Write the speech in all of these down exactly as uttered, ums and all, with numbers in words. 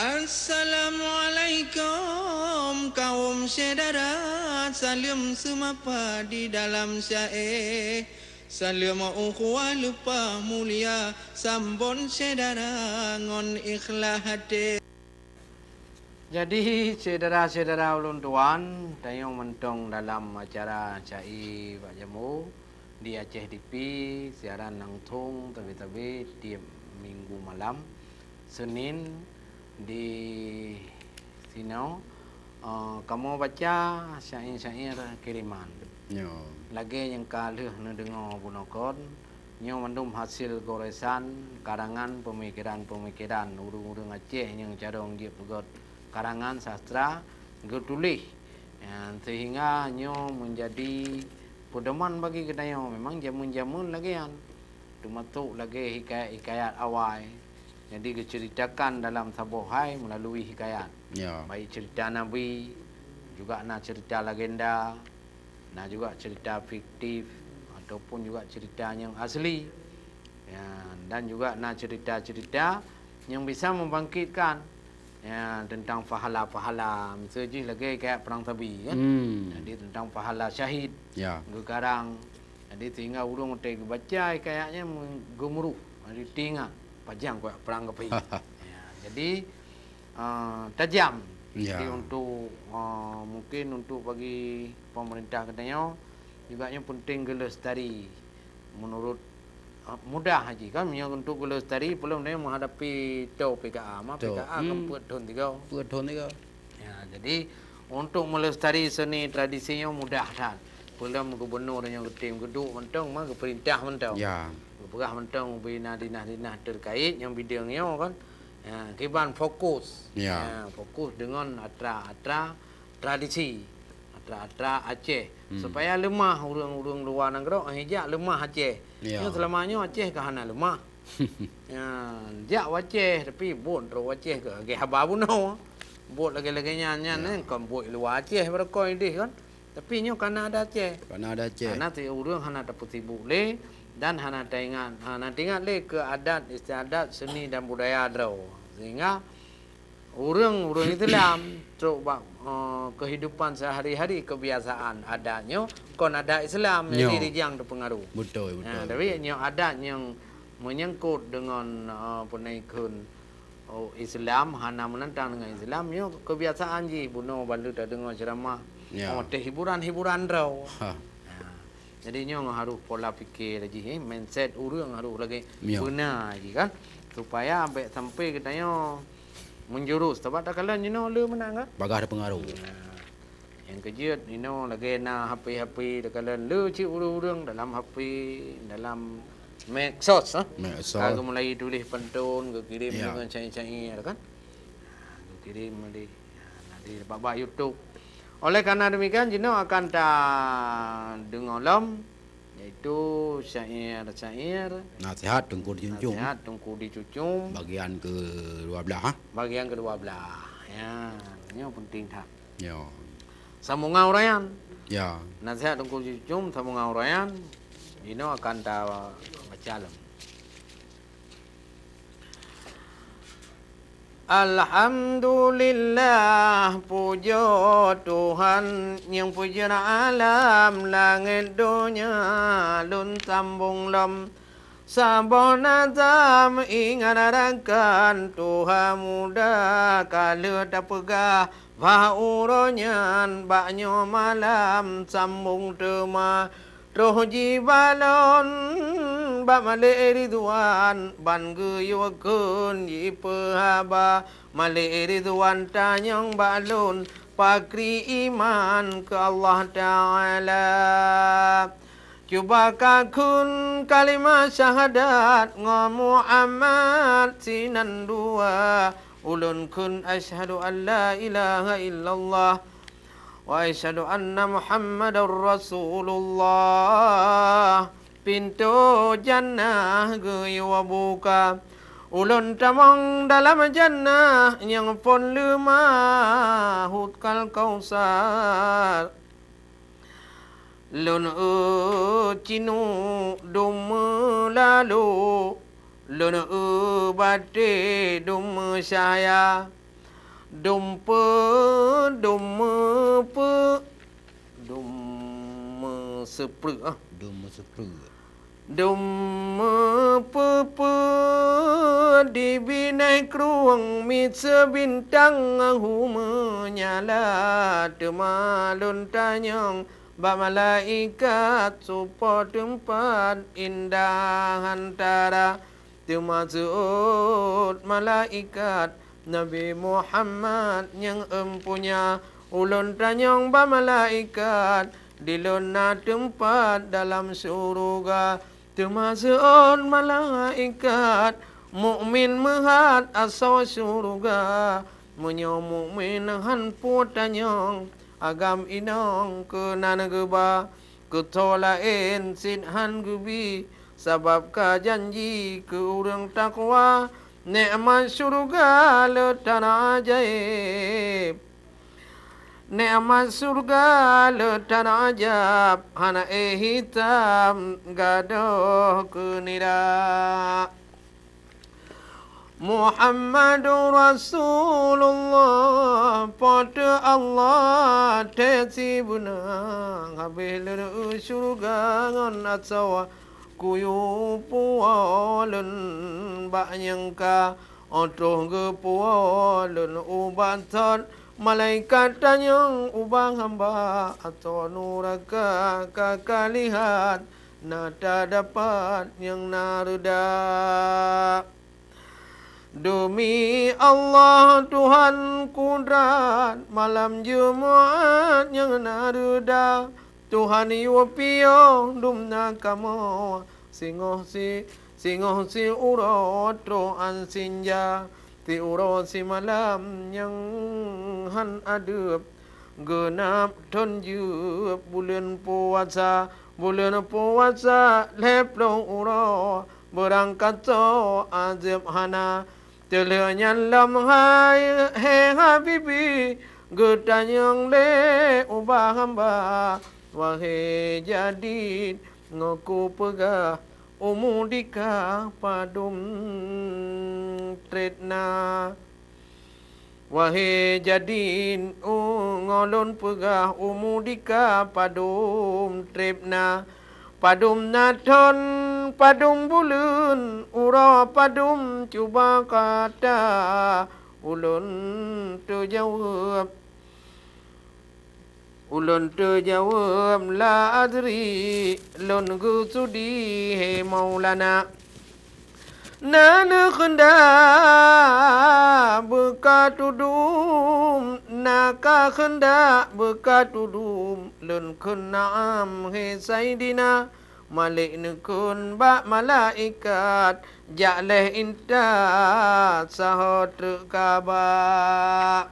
Assalamualaikum kaum syedara, saleuem seumapa di dalam syae. Saleuem ukhuwah leupah mulia, sambon syedara ngon ikhlas até. Jadi, syedara-syedara ulôn tuan, tanyoe mantong dalam acara Syae Bak Jambo di Aceh T V, siaran langsong tabi-tabi tiep minggu malam Senin di sinoe, eh, kamoe baca syair-syair kiriman. Nyo. Lagée nyang ka lheueh neudeungoe bunoe kon, nyoe mandum hasil goresan karangan pemikiran-pemikiran ureuëng-ureuëng Aceh nyang carông jeuet peugét karangan sastra geutuléh. Ya, sehingga nyoe meunjadi peudoman bagi geutanyoe. Memang jameun-jameun lagée nyan, teumasok lagée hikayat-hikayat awai. Jadi geuceuritakan dalam saboh hai meulalu hikayat. Ya. Baik cerita nabi, juga na cerita legenda, na juga cerita fiktif, ataupun juga cerita nyang asli. Ya, dan juga na cerita-cerita nyang bisa membangkitkan, ya, tentang pahala-pahala. Miseue jih lagée kayak perang sabi, kan? Hmm. Jadi tentang pahala syahid, ya, geukarang. Jadi sehingga ureuëng watée geubaca kayaknya geumuruh, jadi teuingat pajan keuyak perang sabi. Ya, jadi, ah, tajam. Ya. Jadi untuk, ah, mungkin untuk bagi pemerintah geutanyoe juga nyoe penting geulestari. Menurut, ah, mudah haji kan, meunyoe untuk geulestari, peulom tanyoe menghadapi toh P K A. Ma Toh. P K A kan Hmm. peuet thon tiga. Peuet thon tiga. Ya, jadi untuk melestari seni tradisi nyoe mudah that. Peulom gubernur nyang geutem geuduek mantong, ma geuperintah mantong. Ya. Geupeugah mantong ubé na dinah-dinah terkait nyang bidang nyoe kan. Ya, kiban fokus. Ya. Ya, fokus dengan atra-atra tradisi, atra-atra Aceh. Hmm. Supaya leumah ureuëng-ureuëng luwa nanggroe, eh, jak leumah Aceh. Ya. Nyoe selama nyoe Aceh ka hana leumah. Ya, jak u Aceh, tapi buet trok u Aceh keu lagée haba bunoe. Buet lagée-lagée nyan, nyan, ya, eh, kon buet luwa Aceh beureukoh ideh kan. Tapi nyoe ka na adat Aceh. Ka na adat Aceh. Hana ti ureuëng hana tapeusibuk lé dan hana taingat, hana taingat lé keu adat istiadat, seni dan budaya droe. Sehingga ureuëng-ureuëng Islam trok bak, eh, kehidupan sehari-hari, kebiasaan adat nyoe kon adat Islam, jadi Nyoe. rijang teupeungaruh. Beutôi, beutôi, Nah, tapi beutôi. nyoe adat nyang menyangkut dengan, eh, peunaikheun, oh, Islam, hana meunantang dengan Islam, nyoe kebiasaan jih bunoe ban lheueh tadeungoe ceramah. Ya. Oh, teuh hiburan-hiburan droe. Ha. Ha. Jadi nyoe harôh pola pikir jih, eh, mindset ureuëng harôh lagée Ya. beuna jih kan. Supaya bék sampai geutanyoe menjurus. Sabab takalon jinoe le meunan kan? Bagah teupeungaruh. Nah, nyang keujeuet inoe lagée na H P-H P takalon le cit ureuëng-ureuëng dalam H P, dalam medsos, ha? Medsos. Ka geumulai tuléh pantôn, geukirém Ya. dengan syair-syair kan? Geukirém di, di bak-bak YouTube. Oleh karena demikian, jinoe akan tadeungoe lom, yaitu syair-syair Nasihat Teungku Dicucum. Nasihat Teungku Dicucum. Bagian kedua belah, ha? Bagian kedua belah. Ya, nyoe penting that. Ya. Sambungan uraian. Ya. Nasihat Teungku Dicucum, sambungan uraian. Jinoe akan tabaca lom. Alhamdulillah, pujoe Tuhan nyang peujeuet alam langét donya lôn sambong lom. Saboh nazam ingat rakan tuha muda ka lheueh tapeugah bak uroe nyan bak nyoe malam sambong teuma. Troh jibalon bak Malék Ridwan ban geuyue kheun jipeuhaba. Malék Ridwan tanyong bak lôn, pakri iman keu Allah Taala. Cuba kakheun kalimah syahadat ngon Muhammad sinan dua. Ulôn kheun asyhadu an la ilaha illallah wa asyhadu anna Muhammadar Rasulullah. Pintoe jannah geuyue buka. Ulôn tamong dalam jannah nyang phon leumah Haud Kautsar. Lôn eu cinuek dum meulalu, lôn eu batée dum meucahya. Dum peu, dum meupeu, dum meuseupreuek, ah. Dum meuseupreuek. Dum meupeu-peu di binéh krueng miseue bintang hu meunyala, teuma lôn tanyong bak malaikat, soe po teumpat indah hantara. Teuma seuôt malaikat, Nabi Muhammad nyang eumpunya. Ulôn tanyong bak malaikat, di lôn na teumpat dalam syuruga. Teuma seuôt malaikat, mukmin meuhat asoe syuruga. Meunyoe mukmin han peue tanyong, agam inong keunan geuba. Keu tho laén cit han geubi, sabab ka janji keu ureuëng takwa, nikmat syuruga le tan ajaéb. Nikmat syuruga le tan ajab, hana éh hitam gadôh keu nira. Muhammadur Rasulullah, Po teu Allah teuh sibeuna. Habéh lôn u syeuruga ngon asoe kuyue puwoe lôn bak nyang ka, óh troh geupuwoe lôn ubak thon. Malaikat tanyong ubak hamba, asoe nuraka ka kalihat, na tadapat nyang na reuda. Demi Allah Tuhan kudrat, malam Jumat nyang na reuda, Tuhan yue piôh dum na kamoe, singoh si, singoh siuroe troh án sinja, siuroe simalam nyang han adeueb. Geunab thon jeueb buleuen puasa, buleuen puasa lhée ploh uroe, beurangkat soe azeueb hana. Teulheueh nyan lom hai, he Habibi, geutanyong lé ubak hamba, wahé jadid, ngo kupeugah, umu dika padum treb na. Wahé jadid, u, ngo lôn peugah, umu dika padum treb na, padum na thon, padum buleuen, uroe padum cuba gata, ulôn teujaweueb. Ulôn teujaweueb, la adri, lôn geusudi, he Maulana. Na neukeundak beuka tudum, na ka keundak beuka tudum, lôn kheun na'am, he Saidina. Malik neukheun bak malaikat, jak lheueh intat saho treuk kaba.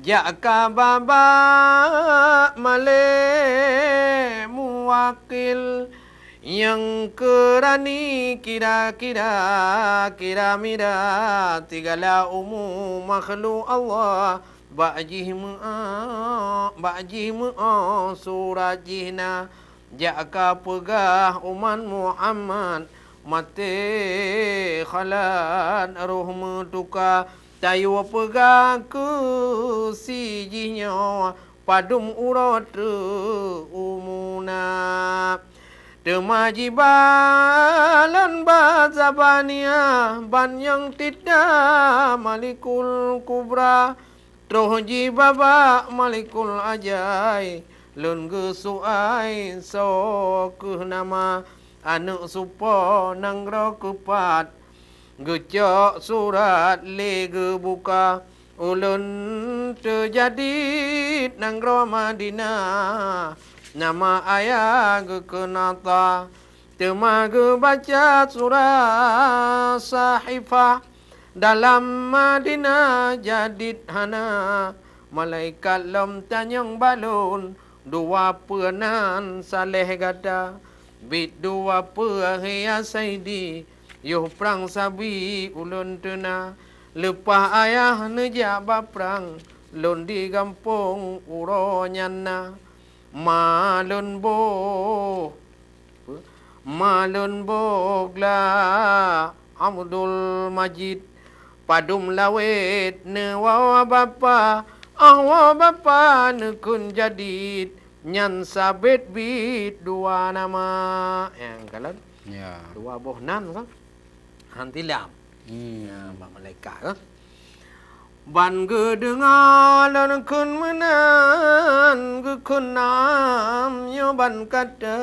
Jak ka babah malée muwakil nyang keurani kira-kira, kira-mira sigala umu makhluk Allah bak jih meu'oh, bak jih meu'oh surat jih na. Jak ka peugah umat Muhammad, maté khalat roh meutuka, tayue peugah keu si jihnyoe padum uroe treuk umuna. Teuma jiba lôn bak Zabaniah ban nyang tita Malikul Kubra. Troh jibabak Malikul Ajai, lôn geusuai soe kheueh nama, aneuëk supo nanggroe keupat. Geucok surat lé geubuka, ulôn teujadid nanggroe Madinah, nama ayah geukheun Ata. Teuma geubaca surat sahifah, dalam Madinah jadid hana. Malaikat lom tanyong bak lôn, dua peue nan saléh gata? Biet dua peue, ya Saidi, yoh prang sabi ulôn teuna. Leupah ayah neujak bak prang, lôn di gampông uroe nyan na. Ma lôn boh, ma lôn boh gla Abdul Majid. Padum lawét neuwoe bapa, oh woe bapa neukheun jadid, nyan sabét bit dua nama. Nyang kalon? Ya. Dua boh nan kan? Han tilam. Hmm. Ya, bak malaikat kan? Ban geudeungoe lôn kheun meunan, geukheun nam nyoe ban kata,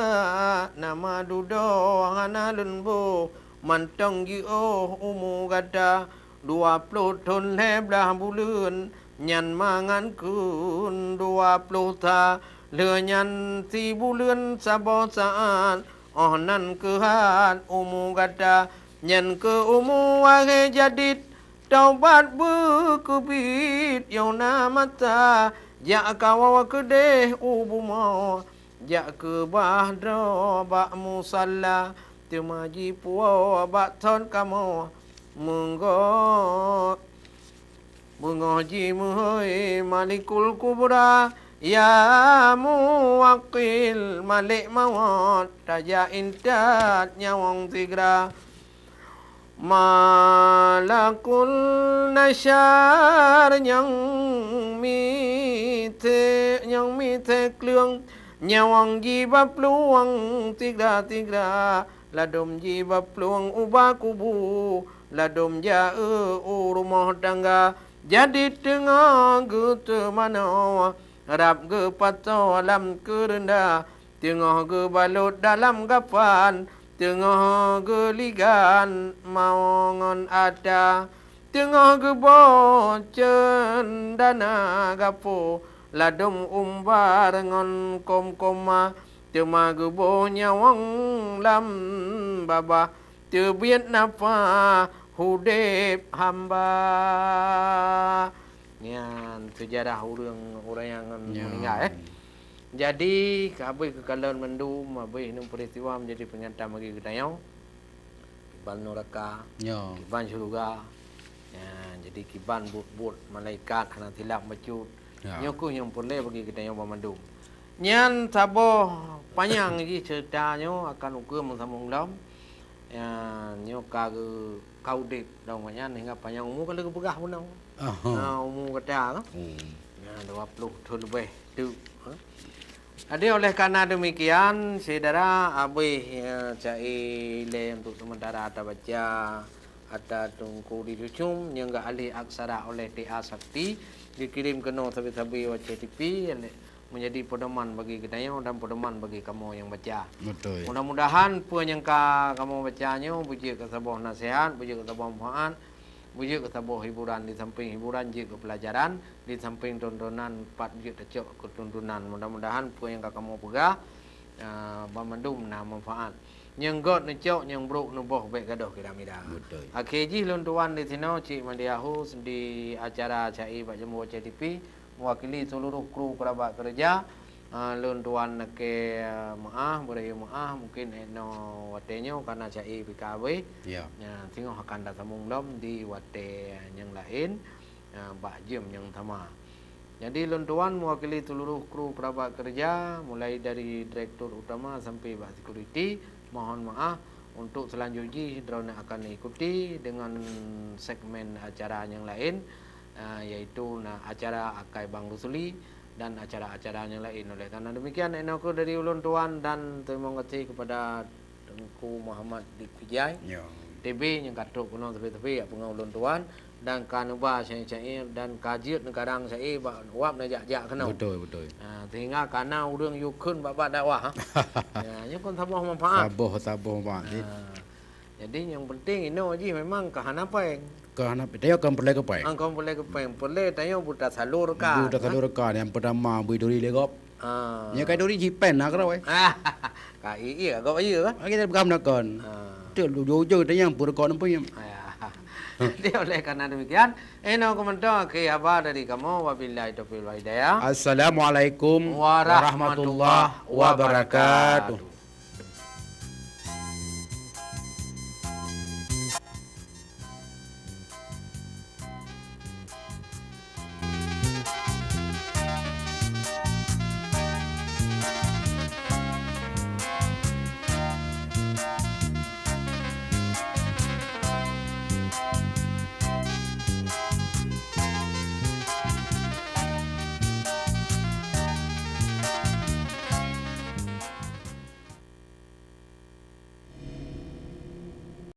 nama dudoe hana lôn boh, mantong jiôh umu gata. Dua ploh thon lhèe blah buleuen, nyan mangat kheun dua ploh sa, lheueh nyan sibuleuen saboh saat, oh nan keuh hat umu gata, nyan keuh umu wahé jadid, taubat beukeubiet yoh na masa, jak kawoe keudeh u bumoe, jak keubah droe bak musalla, teuma jipuwoe bak thon kamoe, meungoh Beungoh jimeuhôi Malikul Kubra, ya Muwakkil Malik Mawöt, tajak intat nyawöng sigra. Malakul Nasyar nyang miseue, nyang miseue kleueng, nyawöng jibaplueng sigra-sigra. Ladôm jibaplueng uba kubu, ladôm jaeu u rumoh tangga. Jadi teungoh geuteumanoe, rab geupasoe lam keureunda, teungoh geubalot dalam gapan, teungoh geuligan maoe ngon ata. Teungoh geuboh ceundana gapo, ladôm umbar ngon kom-koma, teuma geuboh nyawöng lam babah, teubiet nafah udeb hamba. Nyan seujarah ureuëng, ureuëng nyang meuninggai, eh. Jadi, ka habéh keukalon mandum, habéh nyoe peristiwa menjadi peringatan bagi geutanyoe. Kiban nuraka, ya, kiban syeuruga. Ya, jadi kiban buet-buet malaikat hana silap bacut. Ya. Nyoe kheueh nyang peureulée bagi geutanyoe banmandum. Nyan saboh panyang jih ceurita nyoe akan ukeue meusambông lom. Ya, nyoe ka geu-, ka udeb lom nyan hingga panyang umu ka lheueh geupeugah bunoe. Aha. Na umu gata ka? Hmm. Ya, dua ploh thon leubeh teuk, ha? Jadi, oleh karena demikian, syedara, abéh, eh, cai ilée untuk sementara tabaca ata Teungku di Cucum nyang geualih aksara oleh T A Sakti, dikirim keunoe sabe-sabe watée T V, menjadi pedoman bagi geutanyoe dan pedoman bagi kamoe nyang baca. Betul. Mudah-mudahan peue nyang ka kamoe baca nyoe beujeuet keu saboh nasihat, beujeuet keu saboh manfaat, beujeuet keu saboh hiburan, di samping hiburan jeuet keu pelajaran, di samping tontonan pat jeuet tacok keu tontonan. Mudah-mudahan peue nyang ka kamoe peugah, ah, banmandum na manfaat. Nyang gét neucok, nyang brok neuboh, bék gadôh kira-mira. Betul. Akhé jih lôn tuan di sinoe, Cik Madiahus di acara Cai bak Jambo Cai T V, mewakili seluruh kru kerabat kerja, ah, lôn tuan lakée meuáh, beurayeuk meuáh, mungkin inoe watée nyoe karena Cai pih ka abéh. Ya. Ya, singoh akan tasambông lom di watée nyang laén. Ah, bak jeuem nyang sama. Jadi, lôn tuan mewakili seluruh kru kerabat kerja, mulai dari direktur utama sampai bak security, mohon maaf, untuk selanjut jih droeneuh akan ikuti dengan segmen acara nyang laén, ah, yaitu na acara Akai Bang Rusuli dan acara-acara nyang laén. Oleh karena demikian, inoe kheueh dari ulôn tuan dan teurimong gaséh kepada Teungku Muhammad Dik Vijay, ya, T B nyang ka trok keunoe teupie-teupie jak peungoh ulôn tuan, dan ka neuba syair-syair dan ka jeuet neukarang syair bak wab neujak-jak keunoe. Betul, betul. Ha, sehingga ka na ureuëng yue kheun bak-bak dakwah, ha. Ya, nyoe kon saboh manfaat. Saboh, saboh manfaat, cit. Ha. Jadi, nyang penting inoe jih memang ka hana péng. Ka hana péng. Tanyoe kon peureulée keu péng. Ha, kon peureulée keu péng. Peureulée tanyoe beutasalurkan. Beutasalurkan. Nyang pertama, bui duri lé gob. Ah. Nyoe ka duri jipen na keudroe. Ka iya, ka iya kan? Lagi tak peugah nakon. Ah. Tu jujur tanyong pun kau nampak. Ya. Jadi oleh karena demikian, inoe keumeuntoe akhé haba dari kamoe, wabillahi taufiq wal hidayah. Assalamualaikum warahmatullahi wabarakatuh.